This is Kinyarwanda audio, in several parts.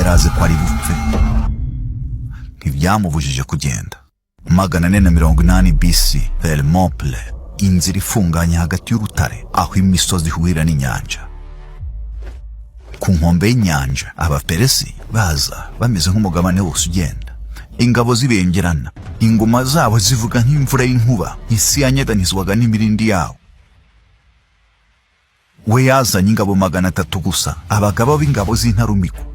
Yari azi ko ari bupfe, ntibyamubujije kugenda. 480 BC, Thermopyle, inzira ifunganye hagati y'urutare aho imisozi ihurira n'inyanja. Ku nkombe y'inyanja, Abaperesi baza bameze nk'umugabane wose ugenda, ingabo zibengerana, ingoma zabo zivuga nk'imvura y'inkuba. Isi yanyeganizwaga n'imirindi yabo. We yazanye ingabo 300 gusa, abagabo b'ingabo z'intarumikwa.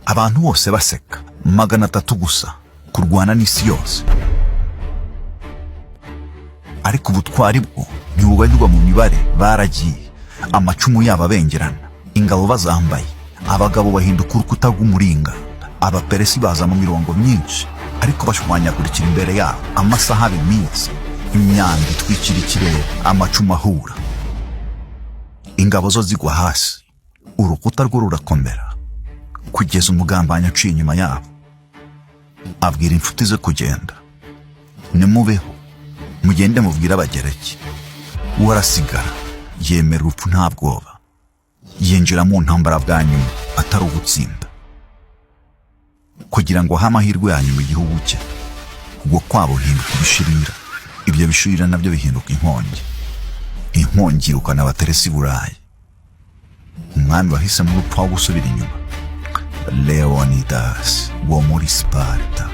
Abantu bose baseka. 300 gusa kurwana n'isi yose! Ariko ubutwari bwo ntibubarirwa mu mibare. Baragiye, amacumu yabo abengerana, ingabo bazambaye, abagabo bahinduka urukuta rw'umuringa. Abaperesi baza mu mirongo myinshi, ariko bashwanyagurikira imbere yabo. Amasaha aba iminsi, imyambi itwikira ikirere, amacumu ahura, ingabo zo zigwa hasi, urukuta rwo rurakomera, kugeza umugambanyi aciye inyuma yabo, abwira inshuti ze kugenda: "Nimubeho, mugende mubwire Abagereki." We arasigara, yemera urupfu nta bwoba, yinjira mu ntambara bwa nyuma atari ugutsinda, kugira ngo ahe amahirwe ya nyuma igihugu cye. Kugwa kwabo hinduka ibishirira, ibyo bishirira nabyo bihinduka inkongi, inkongi irukana Abateresi i Burayi. Umwami wahisemo urupfu aho gusubira inyuma, Leonidas wo muri Sparta.